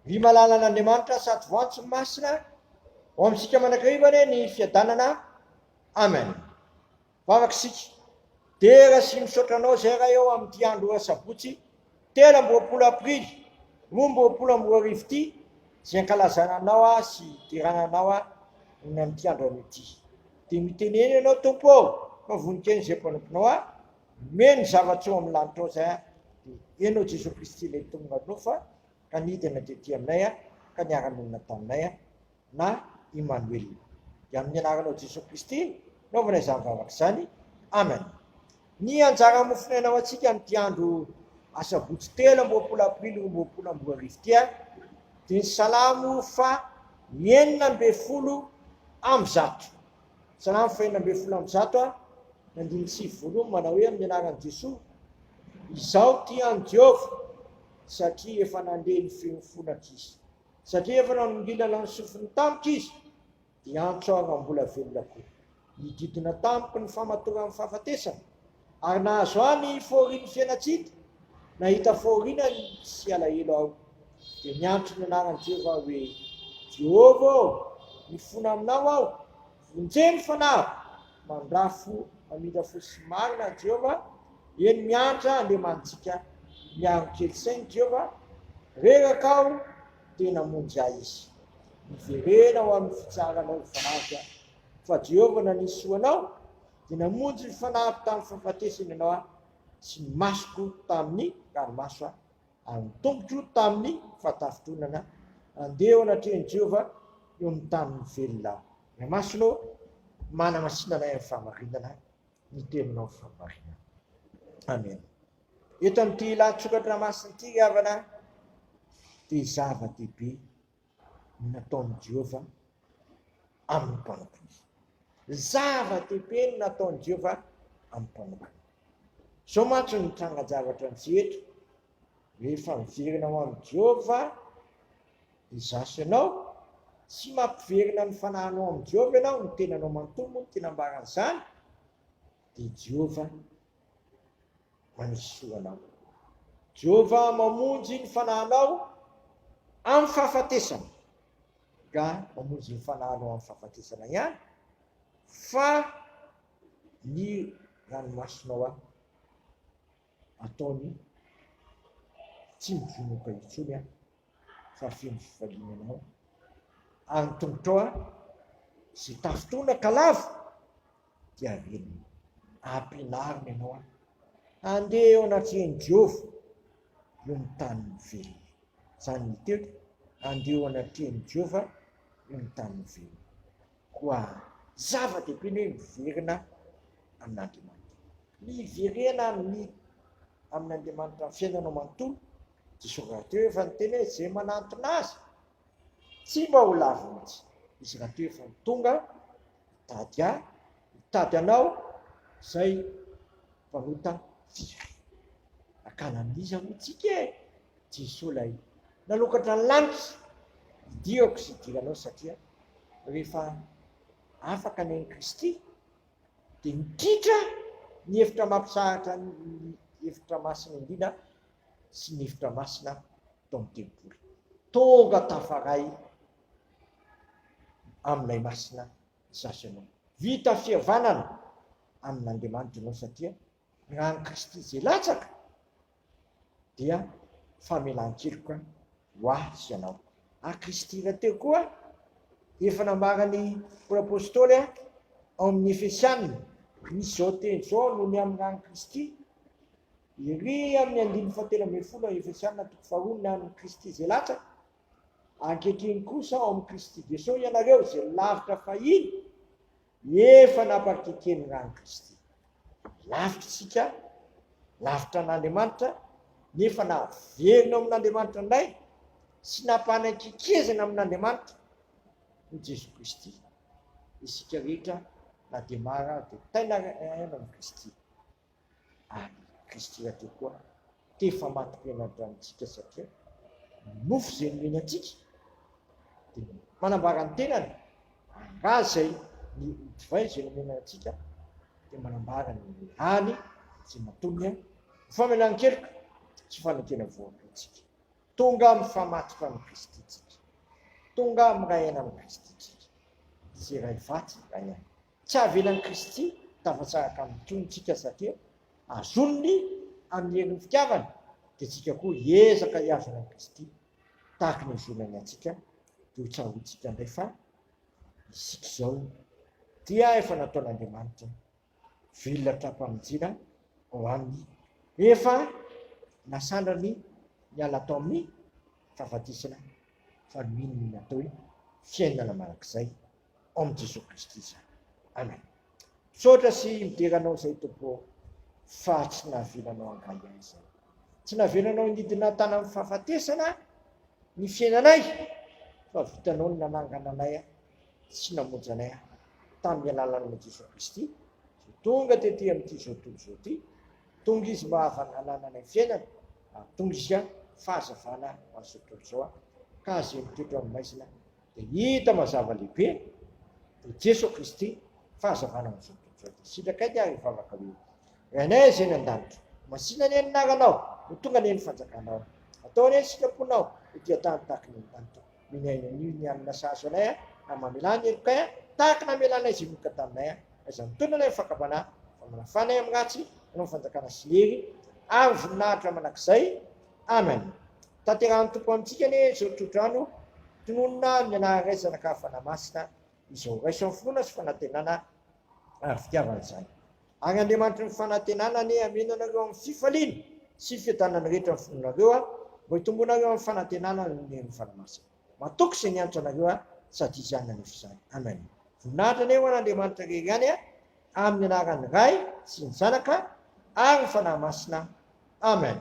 Ry malalan'Andriamanitra sady voantso masina, ho amintsika mandrakariva anie ny fiadanana. Amen. Vavaka isika. Dera sy misaotra anao izay Ray ô amin'ity andro asabotsy 23 aprily 2022 ity izay ankalazana anao aho sy hiderana anao aho noho ny amin'ity andro anio ity. Dia mitenena ianao Tompo ô fa vonon-kena izay mpanomponao aho, omeny ny zava-tsoa amin'ny lanitrao izay aho, dia ianao Jesoa Kristy ilay tonga nofa ka nidina tety aminay aho ka niara-nonina taminay aho na Imanoela. Dia amin'ny anaranao Jesoa Kristy naovana izany vavaka izany. Amen. Ny anjara mofonaina ho antsika amin'ity andro asabotsy 23 aprily 2022 ity dia ny salamo fa 116. Salamo fa 116 a, ny andininy sivy voalohany manao hoe amin'ny anaran'i Jesoa, Izaho tia an'i Jehovah satria efa nandre ny feon'ny fonako izy. Satria efa nanongilana ny sofiny tamiko izy, dia antso aho raha mbola velona koa. Nididina tamiko ny famatoran'ny fahafatesana, ary nahazo ahy ny fahorian'ny fiainan-tsy hita. Nahita fahoriana sy alahelo aho, dia niantso ny anaran'i Jehovah aho hoe, Jehovah ô, mifona aminao aho, vonjeo ny fanahiko! Mandà fo, mamindra fo sy marina Jehovah, eny miantra Andriamanitsika, miaro kely saina Jehovah, reraka aho dia namonjy ahy Izy. Miverena ho amin'ny fitsaharanao ry fanahiko aho, fa Jehovah nanisy soa anao, dia namonjy ny fanahiko tamin'ny fahafatesana ianao aho, sy ny masoko tamin'ny ranomaso aho, ary ny tongotro tamin'ny fahatafintohinana, andeha eo anatrehan'i Jehovah eo amin'ny tanin'ny velona aho. Ray Masina ô, manamasina anay amin'ny fahamarinana ny teninao fahamarinana. Amen. Eto amin'ity lahatsoratra masina ity ry havana dia zava-dehibe ny nataon'i Jehovah amin'ny mpanompony. Zava-dehibe ny nataon'i Jehovah amin'ny mpanompony. Izao mantsy no tranga-javatra nisy eto, rehefa miverina ho amin'i Jehovah Izaho sy ianao, tsy mampiverina ny fanahinao amin'i Jehovah ianao, ny tenanao manontolo moa no tiana ambara an'izany, dia Jehovah manisy soa anao. Jehovah mamonjy ny fanahinao amin'ny fahafatesana. Ka mamonjy ny fanahinao amin'ny fahafatesana ihany, fa ny ranomasonao aho ataony tsy mivonoka intsony aho fa feno fifaliana anao ary ny tongotrao aho izay tafintohina ka lavo dia avelona ampianarina ianao aho handeha eo anatrehan'i Jehovah eo amin'ny tanin'ny velona izany ny teto handeha eo anatrehan'i Jehovah eo amin'ny tanin'ny velona Koa zava-dehibe ny hoe miverina amin'Andriamanitra. Miverena amin'ny amin'Andriamanitra amin'ny fiainanao manontolo. Jesoa rahateo efa niteny hoe izay manantona azy tsy mba ho lavo mihitsy. Izy rahateo efa tonga hitady ahy, hitady anao izay mpanota firy. Hakana amin'iza moa tsika e? Jesoa ilay nanokatra ny lanitra hidirako sy hidiranao satria rehefa afaka ny ain'i Kristy dia mikitra ny efitra mampisahatra ny efitra masina indrindra sy ny efitra masina tao amin'ny tempoly. Tonga tafaray amin'ilay masina izaho sy ianao. Vita fihavanana amin'Andriamanitra ianao satria ny ran'i Kristy izay latsaka dia famelan-keloka ho ahy sy ianao. Ary Kristy rahateo koa efa nambaran'i Paoly Apostoly ao amin'ny Efesiana, misy izao teny izao noho ny amin'ny ran'i Kristy, ery amin'ny andininy fahatelo ambin'ny folo ao Efesiana toko faharoa ny amin'i Kristy izay latsaka, ankehitriny kosa ao amin'i Kristy Jesoa ianareo izay lavitra fahiny, Efa nampakeken'ny ran'i Kristy. Lavitra isika, lavitra an'Andriamanitra, nefa naverina ao amin'Andriamanitra indray sy nampanankekezana amin'Andriamanitra hoy Jesoa Kristy. Isika rehetra na dia maro aza dia taina amin'i Kristy. Ary Kristy rahateo koa te famadika amintsika satria ny mofo izay nomeny antsika dia manambara ny tenany, raha izay ny divay izay nomena antsika dia manambara ny rany izay natolony ho famelan-keloka sy fanekena voalohany antsika. Tonga mifamatotra amin'i Kristy tsika. Tonga miray aina amin'i Kristy tsika. Izy iray vatsy, iray aina. Tsy avelan'i Kristy tafatsaraka aminy intsony tsika satria azoniny amin'ny herin'ny fitiavany, dia tsika koa hiezaka hihazona an'i Kristy tahaka ny hihazonany antsika, dia ho tsaroantsika indray fa isika izao dia efa nataon'Andriamanitra velona tra-pamonjena ao aminy, efa nasandrany niala tao amin'ny fahafatesana fa mino ny atao hoe fiainana mandrakizay ao amin'i Jesoa Kristy izany. Amen. Misaotra sy midera anao izay Tompo ô, fa tsy navelanao hangahiahy izay. Tsy navelanao hidina tanan'ny fahafatesana ny fiainanay, fa vitanao ny nanangana anay sy namonjy anay tamin'ny alalan'i Jesoa Kristy, izay tonga tety amin'ity izao tontolo izao ity. Tonga Izy mba havanananay fiainana, ary tonga Izy fahazavana ho an'izao tontolo izao, ka izay mitoetra amin'ny maizina dia hita mazava lehibe, dia Jesoa Kristy, fahazavana ho an'izao tontolo izao. Dia sitraka ity ary hivavaka hoe, Rainay izay any an-danitra, masina anie ny anaranao, ho tonga anie ny fanjakanao. Atao anie ny sitraponao, ety an-tany tahaka ny any an-danitra. Omeny aina anio ny hanina sahaza anay, ary mamelà ny helokay, tahaka ny namelanay izay meloka taminay. Aiza mitondra anay amin'ny fakam-panahy, fa manafà anay amin'ny ratsy, hanao ny fanjakana sy ny hery ary voninahitra mandrakizay. Amen. Tanterahan'ny Tompo amintsika anie izao tsodrano tononina amin'ny anaran'ny Ray, Zanaka ary Fanahy Masina izao. Raiso amin'ny finoana sy fanantenana ary fitiavana izany. Ary Andriamanitry ny fanantenana anie hameno anareo amin'ny fifaliana sy fiadanana rehetra amin'ny finoanareo, mba hitombonareo amin'ny fanantenana noho ny herin'ny Fanahy Masina. Matoky izay niantso anareo aho sady Izy ihany nanefa izany. Amen. Voninahitra anie ho an'Andriamanitra irery ihany amin'ny anaran'ny Ray sy ny Zanaka ary ny Fanahy Masina. Amen.